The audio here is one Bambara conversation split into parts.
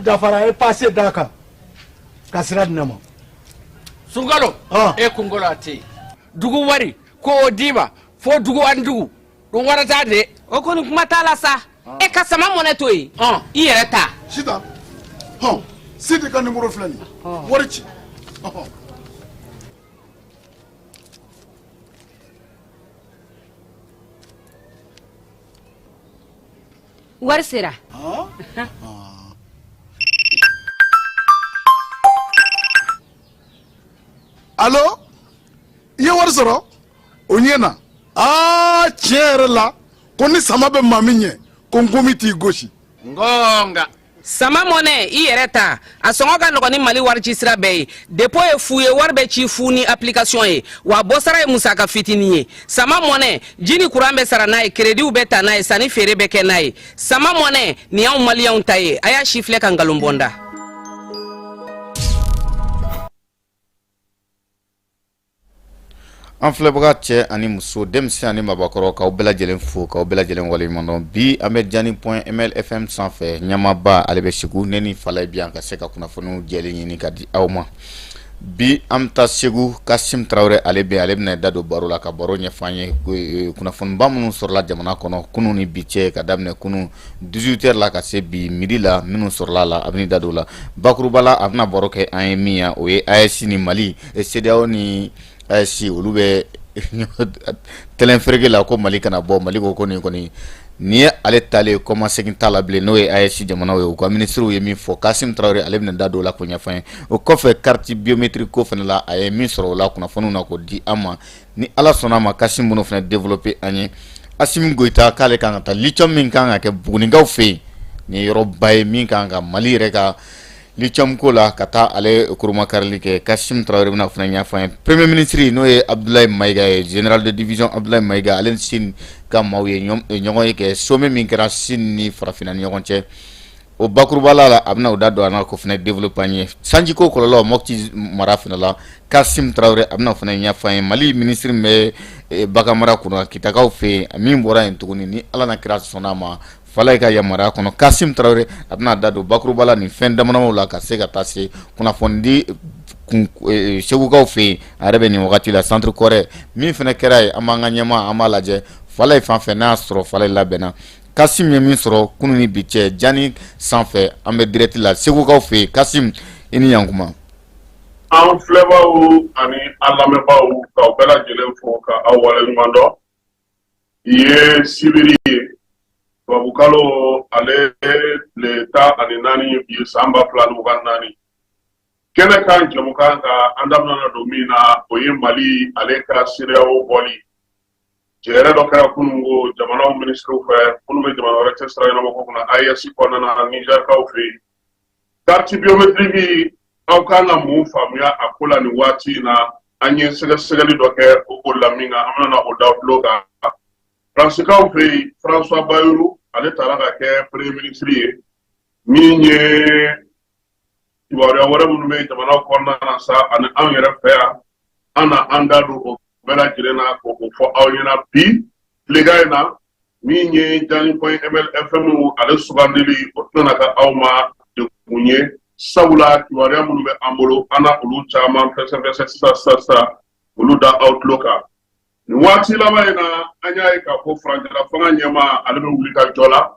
dafara, a ye pase d'a kan ka sira di ne ma. Sunkalo, e kunkolo a tɛ yen. Dugu wari ko o d'i ma fo dugu ani dugu ɗum waɗata de. O kɔni, kuma t'a la sa. E ka sama mɔnɛ to yen, i yɛrɛ ta. Sitan, hɔn, Sidi ka nimoro filɛ nin ye, wari ci, ɔhɔn. Wari sera. Alo, i ye wari sɔrɔ o ɲɛ na. Aa, tiɲɛ yɛrɛ la, ko ni sama bɛ maa min ɲɛ, ko nkomi t'i gosi. Ngonga. Sama mɔnɛ, i yɛrɛ ta, a sɔngɔ ka nɔgɔn ni Mali wari ci sira bɛɛ ye. Dépôt ye fu ye, wari bɛ ci fu ni application ye, wa bɔsara ye musaka fitinin ye. Sama mɔnɛ, ji ni kuran bɛ sara n'a ye, kerediw bɛ ta n'a ye, sanni feere bɛ kɛ n'a ye. Sama mɔnɛ nin y'anw Maliyɛnw ta ye. A y'a si filɛ ka nkalon bɔ n da. An filɛbaga cɛ ani muso, denmisɛn ani mabakɔrɔ, k'aw bɛɛ lajɛlen fo, k'aw bɛɛ lajɛlen waleɲumandɔn. Bi an bɛ Jani point MLFM sanfɛ. Ɲamaba ale bɛ Segu, ne ni Falaye bi yan ka se ka kunnafoniw jɛlen ɲini ka di aw ma. Bi an bɛ taa Segu, Kasim Tarawele ale bɛ, ale bɛna da don baro la ka baro ɲɛfɔ an ye, kunnafoniba minnu sɔrɔla jamana kɔnɔ kunun ni bi cɛ, ka daminɛ kunun 18 heures la ka se bi midi la, minnu sɔrɔla la, a bɛna da don o la bakuruba la. A bɛna baro kɛ an ye min ye, o ye AES ni Mali, CEDEAO ni AES, olu bɛ tɛlɛn fereke la ko Mali kana bɔ. Mali ko ko nin kɔni nin ye ale taalen, kɔmasegin t'a la bilen. N'o ye AES jamanaw ye, u ka minisiriw ye min fɔ, Kasim Tarawele ale bɛna da don o la k'o ɲɛfɔ an ye. O kɔfɛ, carte biométrique ko fana la, a ye min sɔrɔ o la kunnafoniw na k'o di an ma. Ni Ala sɔnna a ma, Kasim bɛn'o fana développer an ye. Asimi Goyita k'ale kan ka taa lithium min kan ka kɛ Bugunikaw fɛ yen, nin ye yɔrɔba ye min kan ka Mali yɛrɛ ka lithium ko la, ka taa ale kurumakarili kɛ. Kasim Tarawele bɛna fana ɲɛfɔ an ye. Premier ministre, n'o ye Abdoulaye Mayiga ye, général de division Abdoulaye Mayiga, ale ni Chine ka maaw ye ɲɔgɔn ye kɛ sommet min kɛra Chine ni farafinna ni ɲɔgɔn cɛ, o bakuruba la, a bɛna o da don an na k'o fana développer an ye. Sanjiko kɔlɔlɔ Mopti mara fana la, Kasim Tarawele a bɛna o fana ɲɛfɔ an ye. Mali ministre min bɛ baganmara kunna, Kitakaw fɛ yen, min bɔra yen tuguni, ni Ala na kira sɔnna a ma, Falaye ka yamaruya kɔnɔ, Kasim Tarawele a bɛna da don bakuruba la nin fɛn damadamaw la ka se ka taa se kunnafonidi Segukaw fɛ yen. A yɛrɛ bɛ nin wagati la centre kɔrɛ min fana kɛra yen. An b'an ka ɲɛmaa, an b'a lajɛ Falaye fan fɛ, n'a y'a sɔrɔ Falaye labɛnna. Kasim ye min sɔrɔ kunun ni bi cɛ Jani sanfɛ, an bɛ direct la Segukaw fɛ yen. Kasim, i ni ɲankuma. An filɛbaaw ani an lamɛnbaaw, k'aw bɛɛ lajɛlen fo ka aw waleɲuman dɔn. Bi ye sibiri ye, tubabukalo ale tile 14 ye bi ye, san 2024. Kɛnɛ kan jɛmukan ka an da bɛna don min na, o ye Mali ale ka CEDEAO bɔli. Jɛyɛrɛ dɔ kɛra kununko jamanaw minisiriw fɛ minnu bɛ jamana wɛrɛ cɛ sira ɲɛnabɔ ko kunna AES kɔnɔna na, Nizɛrikaw fɛ yen. Carte biométrique, aw kan ka mun faamuya a ko la nin waati in na? An ye sɛgɛsɛgɛli dɔ kɛ o ko la min kan, an bɛna o da tulo kan. Faransikaw fɛ yen, François Bayrou ale taara ka kɛ premier ministre ye. Min ye kibaruya wɛrɛ minnu bɛ jamana kɔnɔna na sa ani anw yɛrɛ fɛ yan, an na an da don o bɛɛ lajɛlen na k'o fɔ aw ɲɛna bi tilegan in na. Min ye Jani point MLFM ale sugandili, o tɛna kɛ aw ma degun ye, sabula kibaruya minnu bɛ an bolo, an na olu caman fɛsɛfɛsɛ sisan sisan sisan, olu da aw tulo kan. Nin waati laban in na, an y'a ye k'a fɔ furancɛla fanga ɲɛmaa ale bɛ wuli ka jɔ la.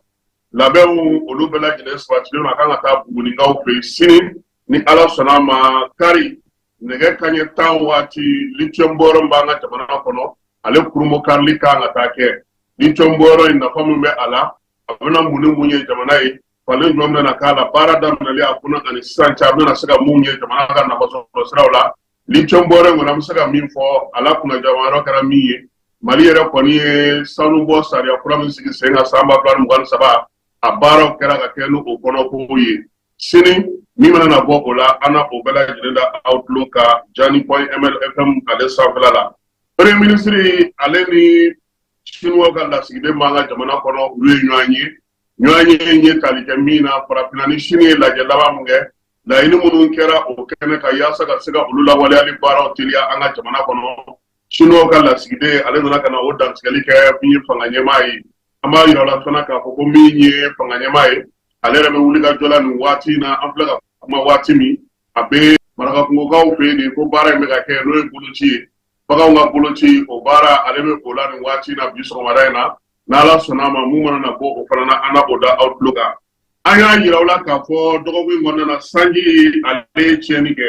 Labɛnw olu bɛɛ lajɛlen sabatilen don. A kan ka taa Bugunikaw fɛ yen sini, ni Ala sɔnna a ma, kari nɛgɛ kaɲɛ 10 waati. Lithium bɔyɔrɔ min b'an ka jamana kɔnɔ, ale kurunbonkarili kan ka taa kɛ. Lithium bɔyɔrɔ in, nafa min bɛ a la, a bɛna mun ni mun ye jamana ye, falen jumɛn bɛna k'a la, baara daminɛli a kɔnɔ ani sisan cɛ, a bɛna se ka mun ye jamana ka nafasɔrɔ siraw la. Lithium bɔyɔrɔ in kɔni, an bɛ se ka min fɔ a la, kunnajama yɔrɔ kɛra min ye, Mali yɛrɛ kɔni ye sanubɔ sariya kura min sigi sen kan san 2023, a baaraw kɛra ka kɛ ni o kɔnɔkow ye. Sini min mana na bɔ o la, an na o bɛɛ lajɛlen da aw tulo kan Jani point MLFM ale sanfɛla la. Premier ministre ale ni Chinois ka lasigiden b'an ka jamana kɔnɔ, olu ye ɲɔgɔn ye. Ɲɔgɔn ye ye tali kɛ min na, farafinna ni Chine ye lajɛ laban min kɛ, laɲini minnu kɛra o kɛnɛ kan yaasa ka se ka olu lawaleyali baaraw teliya an ka jamana kɔnɔ, Chinois ka lasigiden ale nana ka na o dantigɛli kɛ min ye fanga ɲɛmaa ye. An b'a yira la fana k'a fɔ ko min ye fanga ɲɛmaa ye, Ale yɛrɛ bɛ wuli ka jɔ la nin waati in na. An filɛ ka kuma waati min, a bɛ Marakakungokaw fɛ yen de ko baara in bɛ ka kɛ, n'o ye boloci ye, baganw ka boloci. O baara, ale bɛ o la nin waati in na bi sɔgɔmada in na. N'Ala sɔnna a ma, mun mana na bɔ o fana na, an na o da aw tulo kan. An y'a yira aw la k'a fɔ dɔgɔkun in kɔnɔna na, sanji ale ye tiɲɛni kɛ.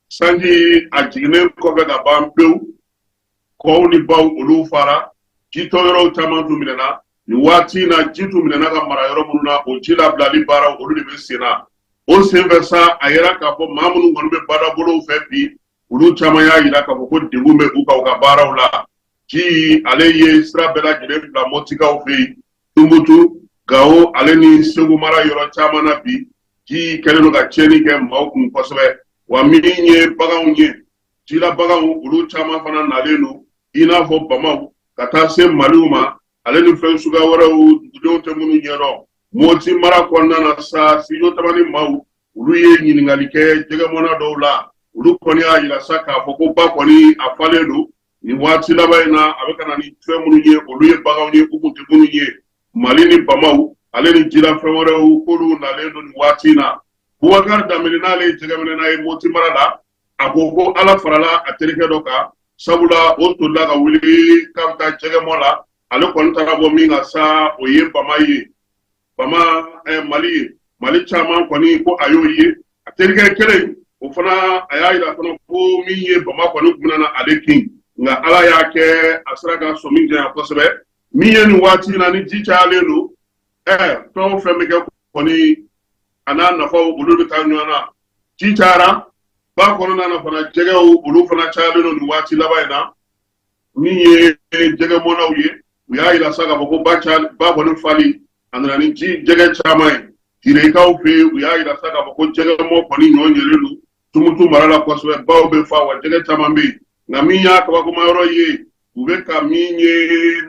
Sanji a jiginnen kɔfɛ ka ban pewu, kɔw ni baw olu fara, jitɔ yɔrɔw caman tun minɛna. Nin waati in na, ji tun minɛna ka mara yɔrɔ minnu na, o ji labilali baaraw olu de bɛ sen na. O senfɛ sa, a yera k'a fɔ maa minnu kɔni bɛ badabolow fɛ bi, olu caman y'a yira k'a fɔ ko degun bɛ u kan u ka baaraw la. Ji ale ye sira bɛɛ lajɛlen bila Mɔtikaw fɛ yen, Tumutu, Gawo ale ni Segu mara yɔrɔ caman na. Bi ji kɛlen don ka tiɲɛni kɛ maaw kun kosɛbɛ. Wa min ye baganw ye, jila baganw, olu caman fana nalen don, i n'a fɔ bamaw ka taa se maliw ma, ale ni fɛn suguya wɛrɛw dugudenw tɛ minnu ɲɛdɔn. Moti mara kɔnɔna na sa, Studio Tamani maaw olu ye ɲininkali kɛ jɛgɛmɔna dɔw la. Olu kɔni y'a yira sa k'a fɔ ko ba kɔni a falen don nin waati laban in na. A bɛ ka na ni fɛn minnu ye, olu ye baganw ye u kun tɛ minnu ye, mali ni bamaw ale ni jila fɛn wɛrɛw, k'olu nalen don nin waati in na. Bubakari Danbele, n'ale ye jɛgɛminɛna ye Moti mara la, a ko ko Ala farala a terikɛ dɔ kan, sabula o tolila ka wuli k'a bɛ taa jɛgɛmɔ la. Ale kɔni taara bɔ min kan sa, o ye bama ye, bama mali ye, mali caman kɔni ko a y'o ye. A terikɛ kelen o fana, a y'a yira fana ko min ye bama kɔni tun bɛna ale kin, nka Ala y'a kɛ a sera ka sɔmi janya kosɛbɛ. Min ye nin waati in na, ni ji cayalen don, fɛn o fɛn bɛ kɛ kɔni, a n'a nafaw olu bɛ taa ɲɔgɔn na. Ji cayara ba kɔnɔna na fana, jɛgɛw olu fana cayalen don nin waati laban in na. Min ye jɛgɛmɔnaw ye, u y'a yira sa k'a fɔ ko ba kɔni fali, a nana ni ji jɛgɛ caman ye. Tirekaw fɛ yen, u y'a yira sa k'a fɔ ko jɛgɛmɔ kɔni ɲɔ ɲɛlen don Tumutu mara la kosɛbɛ, baw bɛ fa wa jɛgɛ caman bɛ yen. Nka min y'a kabakoma yɔrɔ ye, u bɛ ka min ye,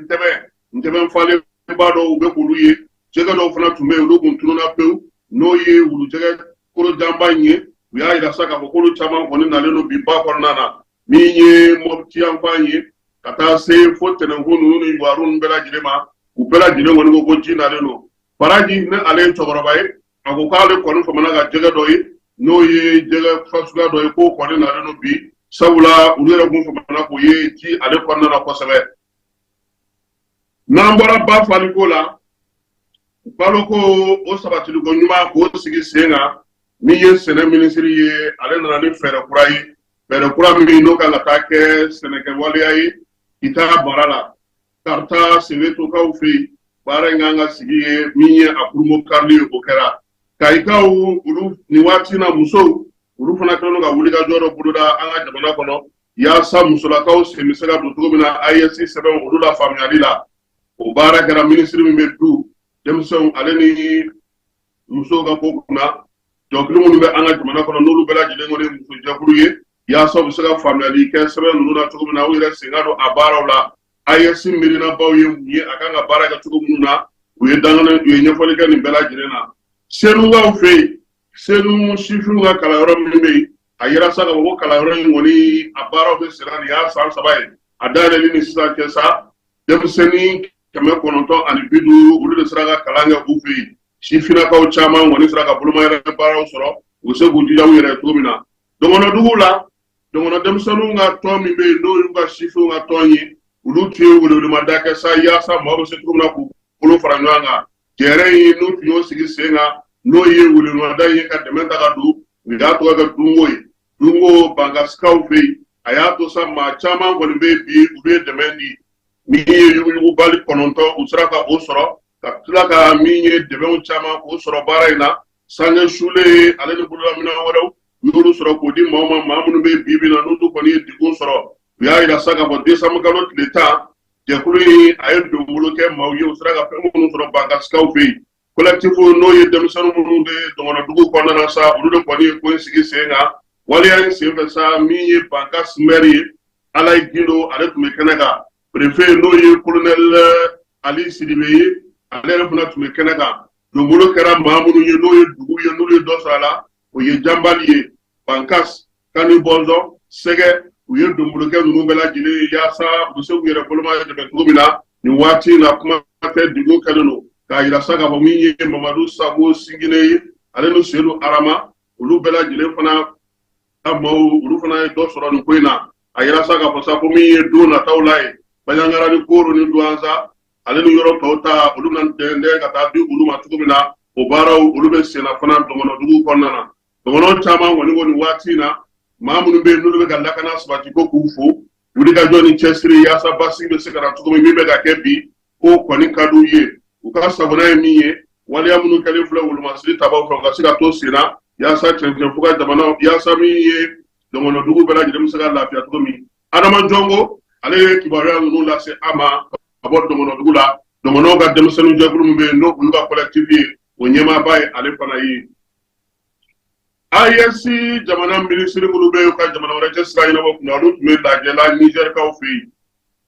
ntɛbɛn falenba dɔw, u bɛ k'olu ye. Jɛgɛ dɔw fana tun bɛ yen, olu kun tununna pewu, n'o ye wulujɛgɛ kolojanba in ye. U y'a yira sa k'a fɔ k'olu caman kɔni nalen don bi ba kɔnɔna na. Min ye Mɔpti yanfan ye, ka taa se fo Tɛnɛnkun ninnu ni Yuwaru ninnu bɛɛ lajɛlen ma, u bɛɛ lajɛlen kɔni ko ko ji nalen don. Faraji, ni ale ye cɛkɔrɔba ye, a ko k'ale kɔni famana ka jɛgɛ dɔ ye, n'o ye jɛgɛ fasuguya dɔ ye, k'o kɔni nalen don bi, sabula olu yɛrɛ kun famana k'o ye ji ale kɔnɔna na kosɛbɛ. N'an bɔra ba faliko la, baloko o sabatiliko ɲuman k'o sigi sen kan, min ye sɛnɛ minisiri ye, ale nana ni fɛɛrɛ kura ye, fɛɛrɛ kura min n'o kan ka taa kɛ sɛnɛkɛwaleya ye Kita mara la, Karita Sebetokaw fɛ yen. Baara in kan ka sigi ye min ye a kurunbonkarili ye, o kɛra Kayikaw olu nin waati na. Musow olu fana kɛlen don ka wulikajɔ dɔ boloda an ka jamana kɔnɔ, yaasa musolakaw sen bɛ se ka don cogo min na AES sɛbɛnw olu la faamuyali la. O baara kɛra minisiri min bɛ du, denmisɛnw ale ni musow ka ko kunna, jɔkulu minnu bɛ an ka jamana kɔnɔ, n'olu bɛɛ lajɛlen kɔni ye musojɛkulu ye, yaasa u bɛ se ka faamuyali kɛ sɛbɛn ninnu na cogo min na, u yɛrɛ sen ka don a baaraw la. AES miirinabaw ye mun ye, a kan ka baara kɛ cogo minnu na, u ye dangana, u ye ɲɛfɔli kɛ nin bɛɛ lajɛlen na. Senukaw fɛ yen, Senu sifinw ka kalanyɔrɔ min bɛ yen, a yira sa k'a fɔ ko kalanyɔrɔ in kɔni a baaraw bɛ senna. Nin y'a san 3 ye a dayɛlɛli ni sisan cɛ sa, denmisɛnnin 950, olu de sera ka kalan kɛ u fɛ yen. Sifinnakaw caman kɔni sera ka bolomayɛrɛ baaraw sɔrɔ, u bɛ se k'u jija u yɛrɛ cogo min na. Dɔgɔnɔdugu la, dɔgɔnɔ denmisɛnninw ka tɔn min bɛ yen, n'o y'u ka sifinw ka tɔn ye, olu tun ye welewelemada kɛ sa, yaasa maaw bɛ se cogo min na k'u bolo fara ɲɔgɔn kan. Jɛrɛ in n'u tun y'o sigi sen kan, n'o ye welewelemada ye ka dɛmɛ ta ka don, u y'a tɔgɔ kɛ dungo ye, dungo Bankasikaw fɛ yen. A y'a to sa, maa caman kɔni bɛ yen bi, olu ye dɛmɛ di. Min ye yuguyugubali 9, u sera ka o sɔrɔ, ka tila ka min ye dɛmɛw caman k'o sɔrɔ baara in na. Sange sulen ale ni bololaminɛn wɛrɛw, u y'olu sɔrɔ k'o di maaw ma, maa minnu bɛ bi bi na, n'olu kɔni ye degun sɔrɔ. U y'a yira sa k'a fɔ décembre kalo tile 10, jɛkulu in a ye donbolo kɛ maaw ye, u sera ka fɛn minnu sɔrɔ Bankasikaw fɛ yen. Collectif, n'o ye denmisɛnnin minnu bɛ dɔgɔnɔdugu kɔnɔna na sa, olu de kɔni ye ko in sigi sen kan. Waleya in senfɛ sa, min ye Bankas maire ye, Alayi Gindo, ale tun bɛ kɛnɛ kan. Préfet, n'o ye colonel Ali Sidibe ye, ale yɛrɛ fana tun bɛ kɛnɛ kan. Donbolo kɛra maa minnu ye, n'o ye dugu ye, n'olu ye dɔ sɔrɔ a la, o ye Janbali ye, Bankas, Kani Bɔnzɔn, Sɛgɛ. U ye donbolokɛ ninnu bɛɛ lajɛlen ye, yaasa u bɛ se k'u yɛrɛ boloma dɛmɛ cogo min na nin waati in na. Kuma tɛ, degun kɛlen don. K'a yira sa k'a fɔ min ye Mamadu Sako Singine ye, ale ni Seyidu Arama, olu bɛɛ lajɛlen fana ka maaw, olu fana ye dɔ sɔrɔ nin ko in na. A yira sa k'a fɔ sa ko min ye don nataw la ye, Banjagara ni Koro ni Duwanza, ale ni yɔrɔ tɔw ta, olu bɛna dɛndɛn ka taa di olu ma cogo min na. O baaraw, olu bɛ senna fana dɔgɔnɔduguw kɔnɔna na. Dɔgɔnɔ caman kɔni ko nin waati in na, maa minnu bɛ yen n'olu bɛ ka lakana sabati, ko k'u fo wulikajɔ ni cɛsiri yaasa basigi bɛ se ka na cogo min. Min bɛ ka kɛ bi, ko kɔni ka d'u ye. U ka sagona ye min ye, waleya minnu kɛlen filɛ wolomasiri tabaw fɛ, u ka se ka to senna yaasa cɛncɛn fuga jamana, yaasa min ye dɔgɔnɔdugu bɛɛ lajɛlen bɛ se ka lafiya cogo min. Adama Jɔngo, ale ye kibaruya ninnu lase an ma ka bɔ dɔgɔnɔdugu la. Dɔgɔnɔw ka denmisɛnnin jɛkulu min bɛ yen, n'o olu ka collectif ye, o ɲɛmaaba ye ale fana ye. AES jamana minisiri minnu bɛ yen ka jamana wɛrɛ cɛ sira ɲɛnabɔ kunna, olu tun bɛ lajɛ la Nizɛrikaw fɛ yen.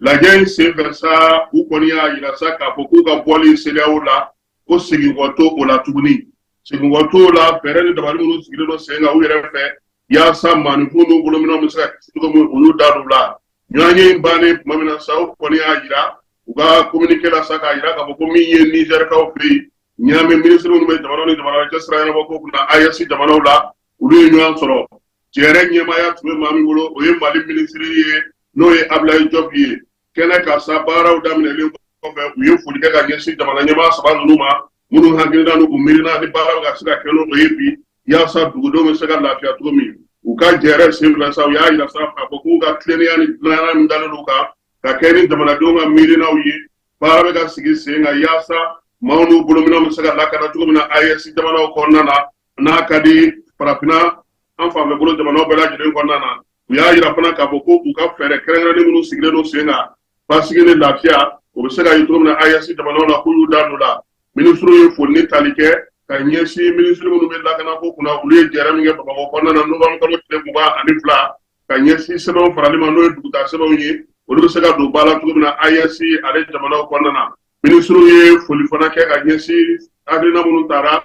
Lajɛ in senfɛ sa, u kɔni y'a yira sa k'a fɔ k'u ka bɔli CEDEAO la, ko seginkɔ t'o o la tuguni, seginkɔ t'o la. Fɛɛrɛ ni dabali minnu sigilen don sen kan u yɛrɛ fɛ yaasa maaninfinw n'u bolominɛnw bɛ se ka kisi cogo min, u y'u da don o la. Ɲɔgɔnye in bannen tuma min na sa, u kɔni y'a yira u ka communiqué la sa k'a yira k'a fɔ ko min ye Nizɛrikaw fɛ yen, Ɲame minisiri minnu bɛ jamana ni jamana cɛ sira ɲɛnabɔ ko kunna AES jamanaw la, olu ye ɲɔgɔn sɔrɔ. Jɛrɛ ɲɛmaaya tun bɛ maa min bolo, o ye Mali minisiri ye, n'o ye Abulayi Jɔp ye. Kɛnɛ kan sa, baaraw daminɛlen kɔfɛ, u ye foli kɛ ka ɲɛsin jamana ɲɛmaa saba ninnu ma, minnu hakilina n'u miirina ni baara bɛ ka se ka kɛ n'o ye bi yaasa dugudenw bɛ se ka lafiya cogo min. U ka jɛrɛ senfɛ sa, u y'a yira sa k'a fɔ k'u ka tilennenya ni dunanya min dalen don kan ka kɛ ni jamanadenw ka miirinaw ye, baara bɛ ka sigi sen kan yaasa maaw n'u bolominɛnw bɛ se ka lakana cogo min na AES jamanaw kɔnɔna na, n'a ka di farafinna an fanfɛ bolo jamanaw bɛɛ lajɛlen kɔnɔna na. U y'a yira fana k'a fɔ ko u ka fɛɛrɛ kɛrɛnkɛrɛnnen minnu sigilen don sen kan, basigi ni lafiya o bɛ se ka ye cogo min na AES jamanaw na, k'u y'u da don la. Minisiriw ye foli ni tali kɛ ka ɲɛsin minisiri minnu bɛ lakanako kunna, olu ye jɛrɛ min kɛ Bamakɔ kɔnɔna na novembre kalo tile 22, ka ɲɛsin sɛbɛnw farali ma, n'o ye dugutaa sɛbɛnw ye, olu bɛ se ka don ba la cogo min na AES ale jamanaw kɔnɔna na. Minisiriw ye foli fana kɛ ka ɲɛsin hakilina minnu tara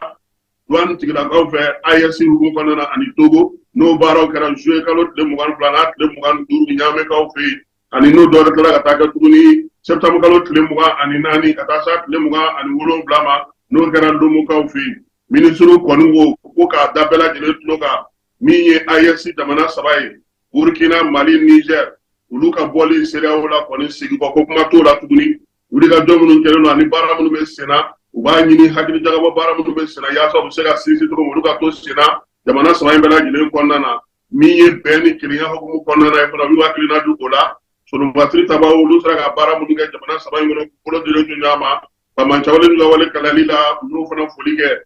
douane tigilakaw fɛ AES hukumu kɔnɔna na ani Togo, n'o baaraw kɛra juillet kalo tile 22 n'a tile 25 Ɲamekaw fɛ yen, ani n'o dɔwɛrɛ tilala ka taa kɛ tuguni septembre kalo tile 24 ka taa se tile 27 ma, n'o kɛra Lomokaw fɛ yen. Minisiriw kɔni ko k'a da bɛɛ lajɛlen tulo kan, min ye AES jamana saba ye, Burkina, Mali, Niger, olu ka bɔli CEDEAO la kɔni, seginkɔ ko kuma t'o la tuguni. Wulikajɔ minnu kɛlen don ani baara minnu bɛ senna, u b'a ɲini hakilijagabɔ baara minnu bɛ senna yaasa u bɛ se ka sinsin cogo min, olu ka to senna jamana saba in bɛɛ lajɛlen kɔnɔna na. Min ye bɛn ni kelenya hukumu kɔnɔna na ye fana, u y'u hakilina di o la. Solomasiri tabaw, olu sera ka baara minnu kɛ jamana saba in kɔnɔ, bolo dilen to ɲɔgɔn ma banbaanciwale n'u ka wale kɛlɛli la, u y'o fana foli kɛ.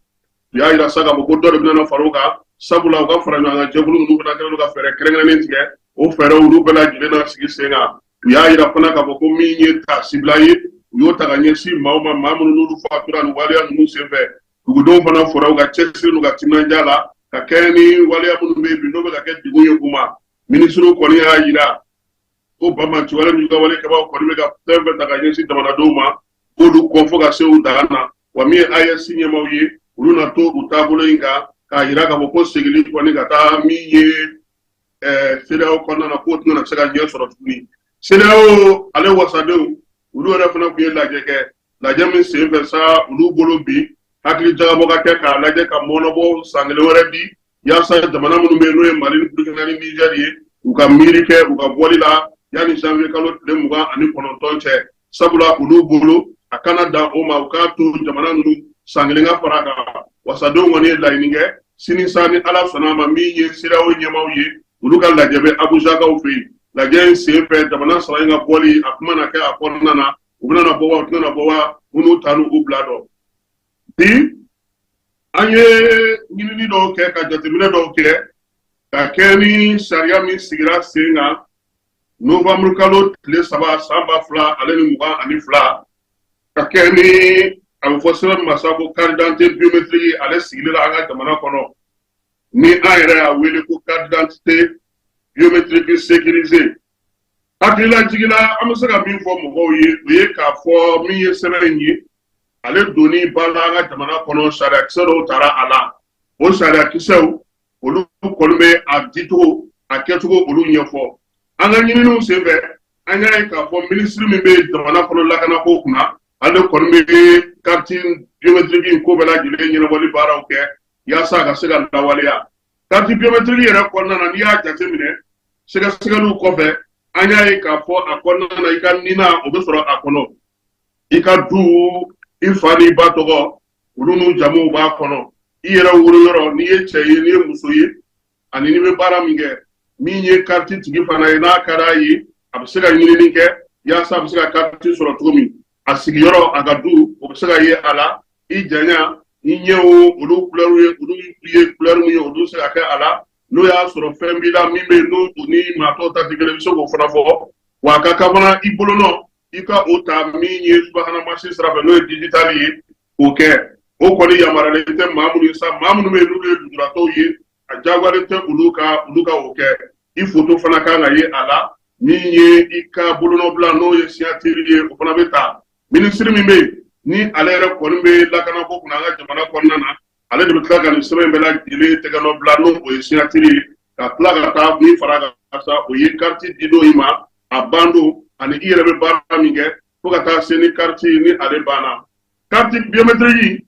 U y'a yira sa k'a fɔ ko dɔ de bɛna fara u kan, sabula u ka fara ɲɔgɔn kan jɛkulu ninnu fana kɛlen don ka fɛɛrɛ kɛrɛnkɛrɛnnen tigɛ. O fɛɛrɛw, olu bɛɛ lajɛlen na sigi sen kan. U y'a yira fana k'a fɔ ko min ye taasibila ye, u y'o ta ka ɲɛsin maaw ma, maa minnu n'olu fatura nin waleya ninnu senfɛ. Dugudenw fana fora u ka cɛsiri n'u ka timinandiya la ka kɛɲɛ ni waleya minnu bɛ yen bi, n'o bɛ ka kɛ degun ye u ma. Minisiriw kɔni y'a yira ko banbaanciwale n'u ka wale kɛbaaw kɔni bɛ ka fɛn fɛn ta ka ɲɛsin jamanadenw ma, k'olu kɔn fo ka se u dan na. Wa min ye AES ɲɛmaaw ye, olu na to u taabolo in kan k'a yira k'a fɔ ko segili kɔni ka taa min ye CEDEAO kɔnɔna na, k'o tɛna se ka ɲɛ sɔrɔ tuguni. CEDEAO ale wasadenw, olu yɛrɛ fana tun ye lajɛ kɛ. Lajɛ min sen fɛ sa, olu bolo bi, hakili jagabɔ ka kɛ k'a lajɛ ka mɔnɔbɔ san kelen wɛrɛ di yaasa jamana minnu bɛ yen, n'o ye Mali ni Burukina ni Nizɛri ye, u ka miiri kɛ u ka bɔli la yanni janvier kalo tile 29 cɛ, sabula olu bolo a kana dan o ma, u k'a to jamana ninnu san kelen ka fara a kan. Wasadenw kɔni ye laɲini kɛ. Sini sa, ni Ala sɔnna a ma, min ye CEDEAO ɲɛmaaw ye, olu ka lajɛ bɛ Abujakaw fɛ yen. Lajɛ in sen fɛ, jamana saba in ka bɔli a kuma na kɛ a kɔnɔna na. U bɛna bɔ wa, u tɛna bɔ wa, minnu ta n'u bila dɔn. Bi an ye ɲinini dɔw kɛ ka jateminɛ dɔw kɛ ka kɛ ni sariya min sigira sen kan novembre kalo tile 3 san 2022, ka kɛ ni a bɛ fɔ sɛbɛn min ma sa ko carte d'identité biométrique, ale sigili la an ka jamana kɔnɔ, ni an yɛrɛ y'a wele ko carte d'identité biométrique sécurisée. Hakililajigin la, an bɛ se ka min fɔ mɔgɔw ye, o ye k'a fɔ min ye sɛbɛn in ye, ale donni ba la an ka jamana kɔnɔ, sariyakisɛ dɔw tara a la. O sariyakisɛw, olu kɔni bɛ a dicogo, a kɛcogo, olu ɲɛfɔ. An ka ɲininiw senfɛ, an y'a ye k'a fɔ minisiri min bɛ jamana kɔnɔ lakanako kunna, ale kɔni bɛ carte biométrique in ko bɛɛ lajɛlen ɲɛnabɔli baaraw kɛ yaasa a ka se ka lawaleya. Carte biométrique yɛrɛ kɔnɔna na, n'i y'a jateminɛ sɛgɛsɛgɛliw kɔfɛ, an y'a ye k'a fɔ a kɔnɔna na, i ka nina o bɛ sɔrɔ a kɔnɔ, i ka du, i fa n'i ba tɔgɔ, olu n'u jamuw b'a kɔnɔ, i yɛrɛ woloyɔrɔ, n'i ye cɛ ye, n'i ye muso ye, ani n'i bɛ baara min kɛ. Min ye kariti tigi fana ye, n'a ka d'a ye, a bɛ se ka ɲinini kɛ yaasa a bɛ se ka kariti sɔrɔ cogo min. A sigiyɔrɔ, a ka du, o bɛ se ka ye a la. I janya, i ɲɛw, olu kulɛriw ye, olu ye kulɛri min ye, olu bɛ se ka kɛ a la. N'o y'a sɔrɔ fɛn b'i la min bɛ yen, n'o ni maa tɔw ta tɛ kelen, i bɛ se k'o fana fɔ. Wa a ka kan fana i bolonɔ, i ka o ta min ye subahana mansin sira fɛ, n'o ye dijitali ye, k'o kɛ. O kɔni yamaruyalen tɛ maa minnu ye sa, maa minnu bɛ yen n'olu ye lujuratɔw ye, a diyagoyalen tɛ olu ka o kɛ. I foto fana kan ka ye a la. Min ye i ka bolonɔbila, n'o ye signature ye, o fana bɛ ta. Minisiri min bɛ yen, ni ale yɛrɛ kɔni bɛ lakanako kunna an ka jamana kɔnɔna na, ale de bɛ tila ka nin sɛbɛn in bɛɛ lajɛlen tɛgɛnɔ bila, n'o o ye signature ye, ka tila ka taa min fara kan sa, o ye kariti di don i ma, a ban don, ani i yɛrɛ bɛ baara min kɛ fo ka taa se ni kariti ni ale banna. Kariti biométrique,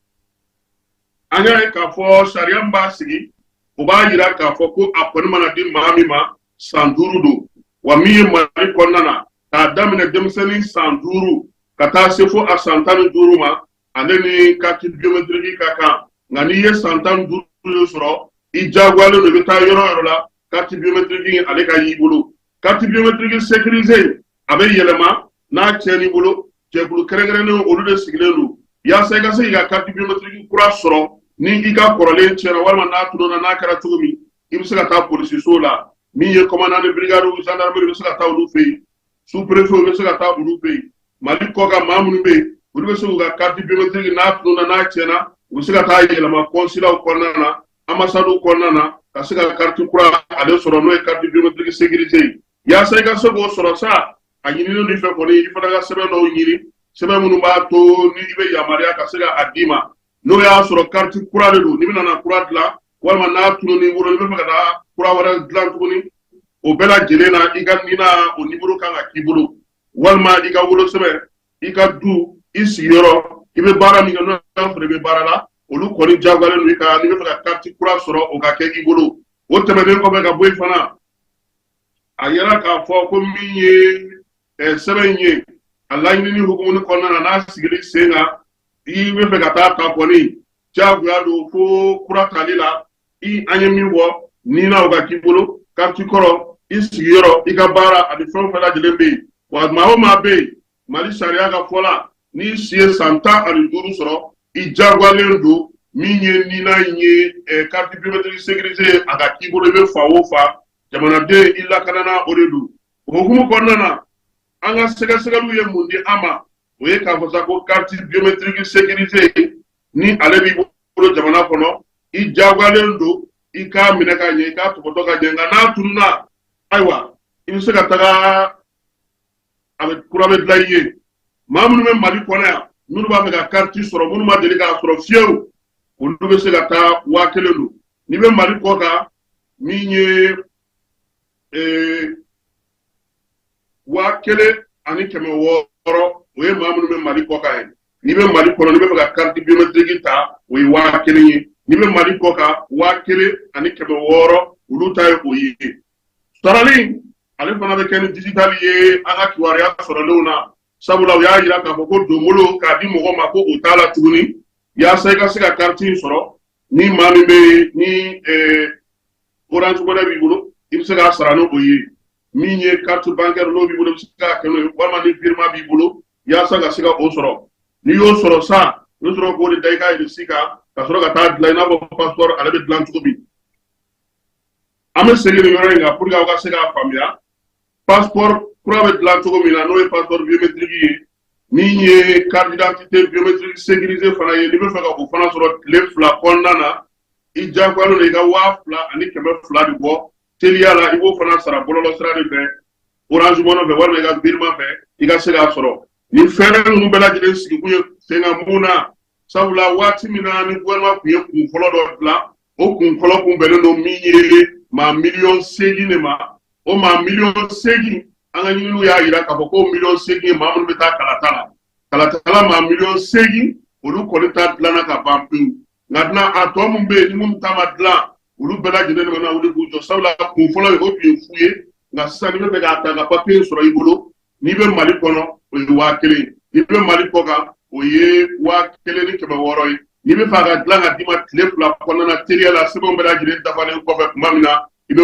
an y'a ye k'a fɔ sariya min b'a sigi, o b'a yira k'a fɔ ko a kɔni mana di maa min ma, san 5 don. Wa min ye Mali kɔnɔna na, k'a daminɛ denmisɛnnin san 5 ka taa se fo a san 15 ma, ale ni carte biométrique ka kan. Nka n'i ye san 15 sɔrɔ, i diyagoyalen don, i bɛ taa yɔrɔ o yɔrɔ la, carte biométrique ale ka y'i bolo. Carte biométrique sécurisée, a bɛ yɛlɛma n'a tiɲɛn'i bolo. Jɛkulu kɛrɛnkɛrɛnnen, olu de sigilen don yaasa i ka se k'i ka carte biométrique kura sɔrɔ. Ni i ka kɔrɔlen tiɲɛna walima n'a tununna, n'a kɛra cogo min, i bɛ se ka taa polisiso la. Min ye commandant de brigade, gendarmerie, bɛ se ka taa olu fɛ yen, sous préfet bɛ se ka taa olu fɛ yen. Mali kɔ kan, maa minnu bɛ yen, olu bɛ se k'u ka carte biométrique, n'a tununna, n'a tiɲɛna, u bɛ se ka taa yɛlɛma consulat kɔnɔna na, ambassade kɔnɔna na, ka se ka carte kura ale sɔrɔ, n'o ye carte biométrique sécurisée ye. Yaasa i ka se k'o sɔrɔ sa, a ɲininen don i fɛ kɔni, i fana ka sɛbɛn dɔw ɲini, sɛbɛn minnu b'a to ni i bɛ yamaruya ka se ka a d'i ma. N'o y'a sɔrɔ carte kura de don, n'i bɛna na kura dilan, walima n'a tununn'i bolo, n'i bɛ fɛ ka taa kura wɛrɛ dilan tuguni, o bɛɛ lajɛlen na, i ka nina o nimoro kan ka k'i bolo, walima i ka wolosɛbɛn, i ka du, i sigiyɔrɔ, i bɛ baara min kɛ, n'o y'a sɔrɔ i bɛ baara la, olu kɔni diyagoyalen don i kan, n'i bɛ fɛ ka carte kura sɔrɔ, o ka kɛ i bolo. O tɛmɛnen kɔfɛ ka bɔ yen fana, a yɛrɛ k'a fɔ ko min ye sɛbɛn in ye, a laɲinini hukumu kɔnɔna na, n'a sigili sen kan, i bɛ fɛ ka taa ta kɔni, diyagoya don fo kura tali la. I an ye min fɔ, nina o ka k'i bolo, carte kɔrɔ, i sigiyɔrɔ, i ka baara ani fɛn o fɛn lajɛlen bɛ yen. Wa maa o maa bɛ yen, Mali sariya ka fɔ la, n'i si ye san 15 sɔrɔ, i diyagoyalen don, min ye nina in ye, carte biométrique sécurisée, a ka k'i bolo. I bɛ fa o fa, jamanaden, i lakanana, o de don. O hukumu kɔnɔna na, an ka sɛgɛsɛgɛliw ye mun di an ma? O ye k'a fɔ sa ko carte biométrique sécurisée, ni ale b'i bolo jamana kɔnɔ, i diyagoyalen don i k'a minɛ ka ɲɛ, i k'a tɔpɔtɔ ka ɲɛ. Nka n'a tununna, ayiwa, i bɛ se ka taga, a bɛ kura bɛ dilan i ye. Maa minnu bɛ Mali kɔnɔ yan, minnu b'a fɛ ka carte sɔrɔ, minnu ma deli k'a sɔrɔ fiyewu, olu bɛ se ka taa, 1000 don. N'i bɛ Mali kɔ kan, min ye 1600, o ye maa minnu bɛ Mali kɔ kan ye. N'i bɛ Mali kɔnɔ, n'i bɛ fɛ ka carte biométrique ta, o ye 1000 ye. N'i bɛ Mali kɔ kan, 1600, olu ta ye o ye. Sarali ale fana bɛ kɛ ni digital ye. An ka kibaruya sɔrɔlenw na, sabula u y'a jira k'a fɔ ko donbolo k'a di mɔgɔ ma, ko o t'a la tuguni. Yaasa i ka se ka carte in sɔrɔ, ni maa min bɛ yen ni Orange Money b'i bolo, i bɛ se k'a sara ni o ye. Min ye carte bancaire, n'o b'i bolo, i bɛ se k'a kɛ n'o ye, walima ni virement b'i bolo, yaasa ka se ka o sɔrɔ. N'i y'o sɔrɔ sa, i bɛ sɔrɔ k'o de da i ka reçu kan, ka sɔrɔ ka taa dilan i n'a fɔ passeport ale bɛ dilan cogo min. An bɛ segin nin yɔrɔ in kan pour que aw ka se k'a faamuya. Passeport kura bɛ dilan cogo min na, n'o ye passeport biométrique ye, min ye carte d'identité biométrique sécurisée fana ye, n'i bɛ fɛ ka o fana sɔrɔ tile 2 kɔnɔna na, i diyagoyalen don i ka 2200 de bɔ teliya la. I b'o fana sara bɔlɔlɔ sira de fɛ, Orange Money fɛ, walima i ka virement fɛ, i ka se k'a sɔrɔ. Nin fɛɛrɛ ninnu bɛɛ lajɛlen sigikun ye sen kan mun na? Sabula waati min na ni gouvernement tun ye kun fɔlɔ dɔ dilan, o kun fɔlɔ kun bɛnnen don min ye maa miliyɔn 8 de ma. O maa miliyɔn 8, an ka ɲininiw y'a jira k'a fɔ ko miliyɔn 8 ye maa minnu bɛ taa kalata la. Kalatala maa miliyɔn 8. Olu kɔni ta dilanna ka ban pewu, nka dilan a tɔ min bɛ yen, ni minnu ta ma dilan, olu bɛɛ lajɛlen de bɛna wuli k'u jɔ, sabula kun fɔlɔ ye, o tun ye fu ye. Nka sisan, n'i bɛ fɛ k'a ta ka papiye sɔrɔ i bolo, n'i bɛ Mali kɔnɔ, o ye 1000 ye. N'i bɛ Mali kɔ kan, o ye 1600 ye. N'i bɛ fɛ a ka dilan ka d'i ma tile 2 kɔnɔna na teliya la, sɛbɛnw bɛɛ lajɛlen dafalen kɔfɛ tuma min na, i bɛ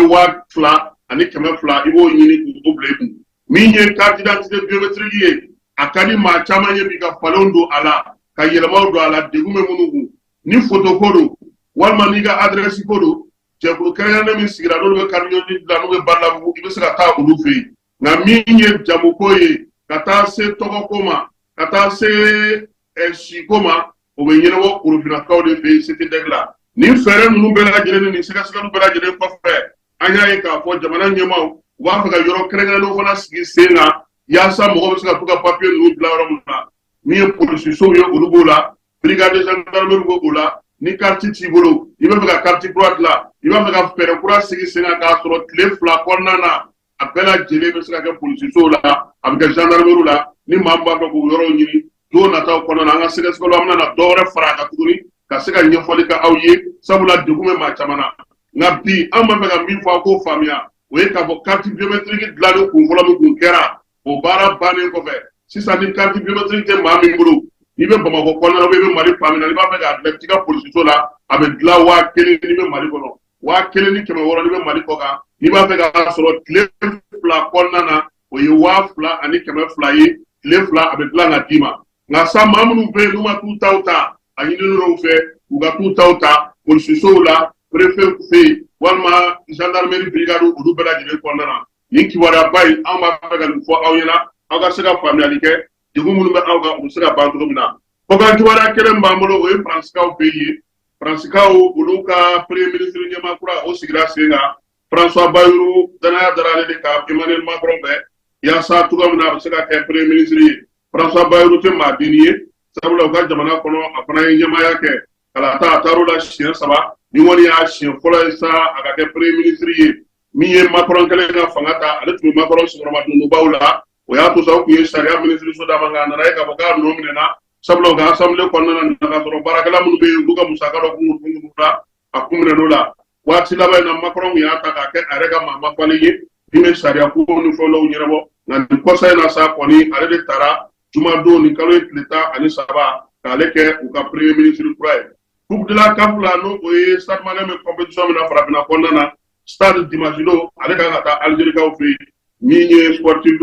2200, i b'o ɲini k'o bila i kun. Min ye carte d'identité biométrique ye, a ka di maa caman ye bi ka falenw don a la, ka yɛlɛmaw don a la, degun bɛ minnu kun, ni photo ko don walima n'i ka adresse ko don. Jɛkulu kɛrɛnkɛrɛnnen min sigira, n'olu bɛ carte d'identité dilan, n'u bɛ Badalabugu, i bɛ se ka taa olu fɛ yen. Nka min ye jamuko ye, ka taa se tɔgɔko ma, ka taa se siko ma, o bɛ ɲɛnabɔ Korofinakaw de fɛ yen, SETEDEC la. Nin fɛɛrɛ ninnu bɛɛ lajɛlen ni nin sɛgɛsɛgɛliw bɛɛ lajɛlen kɔfɛ, an y'a ye k'a fɔ jamana ɲɛmaaw, u b'a fɛ ka yɔrɔ kɛrɛnkɛrɛnnenw fana sigi sen kan, yaasa mɔgɔw bɛ se ka t'u ka papiye ninnu dilan yɔrɔ min na. Min ye polisisow ye, olu b'o la, brigade de gendarmerie b'o la. Ni carte t'i bolo, i b'a fɛ ka carte kura dilan, i b'a fɛ ka fɛɛrɛ kura sigi sen kan k'a sɔrɔ tile 2 kɔnɔna na, a bɛɛ lajɛlen bɛ se ka kɛ polisisow la, a bɛ kɛ gendarmerie la. Ni maa min b'a fɛ k'o yɔrɔw ɲini, don nataw kɔnɔna na, an ka sɛgɛsɛgɛliw, an bɛna na dɔ wɛrɛ fara a kan tuguni ka se ka ɲɛfɔli kɛ aw ye, sabula degun bɛ maa caman na. Nka bi, an b'a fɛ ka min fɔ aw k'o faamuya, o ye k'a fɔ carte biométrique dilanni kun fɔlɔ min kun kɛra, o baara bannen kɔfɛ, sisan ni carte biométrique tɛ maa min bolo, n'i bɛ Bamakɔ kɔnɔna na, i bɛ Mali fan min na, n'i b'a fɛ k'a dilan, i bɛ t'i ka polisiso la, a bɛ dilan 1000 n'i bɛ Mali kɔnɔ, 1600 n'i bɛ Mali kɔ kan. N'i b'a fɛ k'a sɔrɔ tile 2 kɔnɔna na, o ye 2200 ye. Tile 2, a bɛ dilan ka d'i ma. Nka sa, maa minnu bɛ yen n'u ma t'u taw ta, a ɲininen don u fɛ u ka t'u taw ta polisisow la, préfet fɛ yen walima gendarmerie brigade, olu bɛɛ lajɛlen kɔnɔna na. Nin kibaruyaba in, anw b'a fɛ ka nin fɔ aw ɲɛna, aw ka se ka faamuyali kɛ, degun minnu bɛ aw kan, u bɛ se ka ban cogo min na. Kɔkan kibaruya kelen b'an bolo, o ye Faransikaw fɛ yen. Faransikaw, olu ka premier ministre ɲɛmaa kura, o sigira sen kan, François Bayrou. Danaya dara ale de kan Emmanuel Macron fɛ, yaasa cogoya min na a bɛ se ka kɛ premier ministre ye. François Bayrou tɛ maa denni ye, sabula u ka jamana kɔnɔ, a fana ye ɲɛmaaya kɛ kalata, a taar'o la siɲɛ saba. Ni kɔni y'a siɲɛ fɔlɔ ye sa a ka kɛ premier ministre ye. Min ye Macron kɛlen ka fanga ta, ale tun bɛ Macron senkɔrɔmadonbaw la. O y'a to sa, o tun ye sariya minisiriso d'a ma, nka a nana ye k'a fɔ k'a nɔ minɛna, sabula u ka assemblée kɔnɔna na, k'a sɔrɔ baarakɛla minnu bɛ yen, olu ka musaka dɔ kun la, a kun minɛn'o la. Waati laban in na, Macron tun y'a ta k'a kɛ a yɛrɛ ka maa mafalen ye min bɛ sariya ko ni fɛn dɔw ɲɛnabɔ. Nka nin kɔsa in na sa kɔni, ale de taara jumadon, nin kalo ye tile 13, k'ale kɛ u ka premier ministre kura ye. Coupe de la CAF la, n'o o ye Stade Malien bɛ compétition min na farafinna kɔnɔna na, Stade, dimanche don, ale kan ka taa Algérie fɛ yen. Min ye Sportif,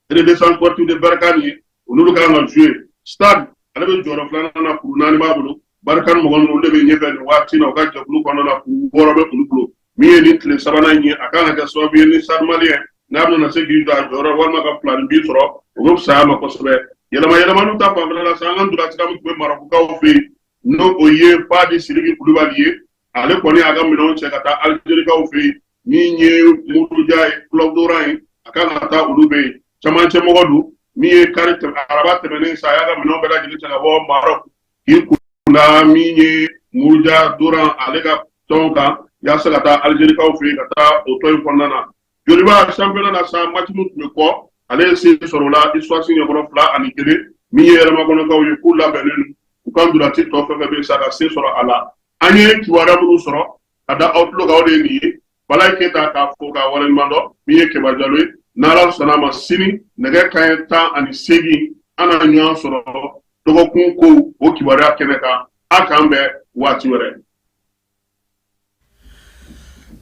Renaissance Sportive de Berkane ye, olu kan ka jouer. Stade, ale bɛ jɔyɔrɔ filanan na, kuru naani b'a bolo. Berkane mɔgɔ ninnu, olu de bɛ ɲɛfɛ nin waati na u ka jɛkulu kɔnɔna na, kuru wɔɔrɔ bɛ olu bolo. Min ye nin tile sabanan in ye, a kan ka kɛ sababu ye ni Stade Malien n'a bɛna se k'i jɔ a jɔyɔrɔ walima ka fila ni bi sɔrɔ, o bɛ fisaya a ma kosɛbɛ. Yɛlɛma yɛlɛmaniw ta fanfɛla la sa, an ka ntolacila min tun bɛ Marɔkukaw fɛ yen, n'o o ye Fadi Sidiki Kulubali ye, ale kɔni y'a ka minɛnw cɛ ka taa Alizerikaw fɛ yen. Min ye Muruja ye, Club d'Oran ye, a kan ka taa olu bɛ yen. Camancɛ mɔgɔ don. Min ye kari araba tɛmɛnen sa, a y'a ka minɛnw bɛɛ lajɛlen cɛ ka bɔ Marɔku k'i kunda min ye Muruja d'Oran ale ka tɔn kan, yaasa ka taa Alizerikaw fɛ yen, ka taa o tɔn in kɔnɔna na. Joliba championnat na sa, match min tun bɛ kɔ, ale ye se sɔrɔ o la USFAS ɲɛkɔrɔ, 2-1. Min ye Yɛrɛmakɔnɔkaw ye, k'u labɛnnen don u ka ntolaci tɔ fɛn fɛn bɛ yen sa, ka se sɔrɔ a la. An ye kibaruya minnu sɔrɔ ka da aw tulo kan, o de ye nin ye. Balaye Keyita k'a fo k'a waleɲuman dɔn. Min ye Kɛba Jalo ye, n'Ala sɔnna a ma, sini nɛgɛ kanɲɛ 18, an na ɲɔgɔn sɔrɔ dɔgɔkun kow o kibaruya kɛnɛ kan. A k'an bɛn waati wɛrɛ.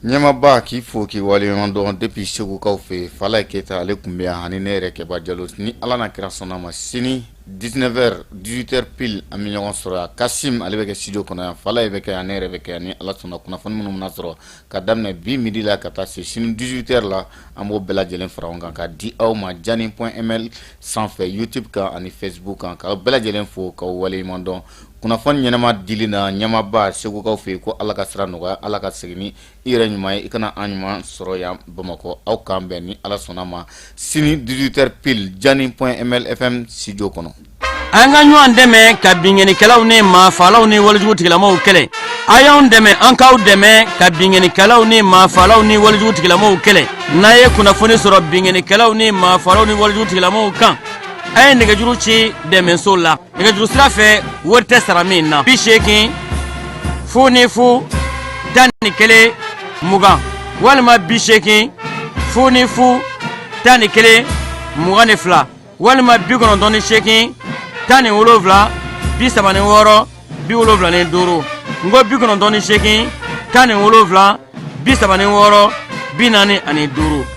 Ɲɛmaba k'i fo k'i waleɲuman dɔn depuis Segukaw fɛ. Falaye Keyita, ale tun bɛ yan, ani ne yɛrɛ Kɛba Jalo. Ni Ala n'a kira sɔnna ma, sini 19h, 18h pile, an bɛ ɲɔgɔn sɔrɔ yan. Kasim, ale bɛ kɛ studio kɔnɔ yan, Falaye bɛ kɛ yan, ne yɛrɛ bɛ kɛ yan. Ni Ala sɔnna, kunnafoni minnu bɛna sɔrɔ ka daminɛ bi midi la ka taa se sini 18h la, an b'o bɛɛ lajɛlen fara ɲɔgɔn kan ka di aw ma jani.ml sanfɛ, YouTube kan ani Facebook kan. K'aw bɛɛ lajɛlen fo k'aw waleɲuman dɔn kunnafoni ɲɛnama dili na. Ɲɛmaba Segukaw fɛ yen, ko Ala ka sira nɔgɔya, Ala ka segin ni i yɛrɛ ɲuman ye, i kana an ɲuman sɔrɔ yan Bamakɔ. Aw k'an bɛn ni Ala sɔnna ma sini 18h pile, jani.ml FM studio kɔnɔ. An ka ɲɔgɔn dɛmɛ ka binkannikɛlaw ni maafaalaw ni walejugu tigilamaw kɛlɛ. A y'anw dɛmɛ, an k'aw dɛmɛ ka binkannikɛlaw ni maafaalaw ni walejugu tigilamaw kɛlɛ. N'a ye kunnafoni sɔrɔ binkannikɛlaw ni maafaalaw ni walejugu tigilamaw kan, A ye nɛgɛjuru ci dɛmɛso la nɛgɛjuru sira fɛ, wari tɛ sara min na: 80 0 0 11 20 walima 80 0 0 11 22 walima 98 17 36 75. N ko 98 17 36 45.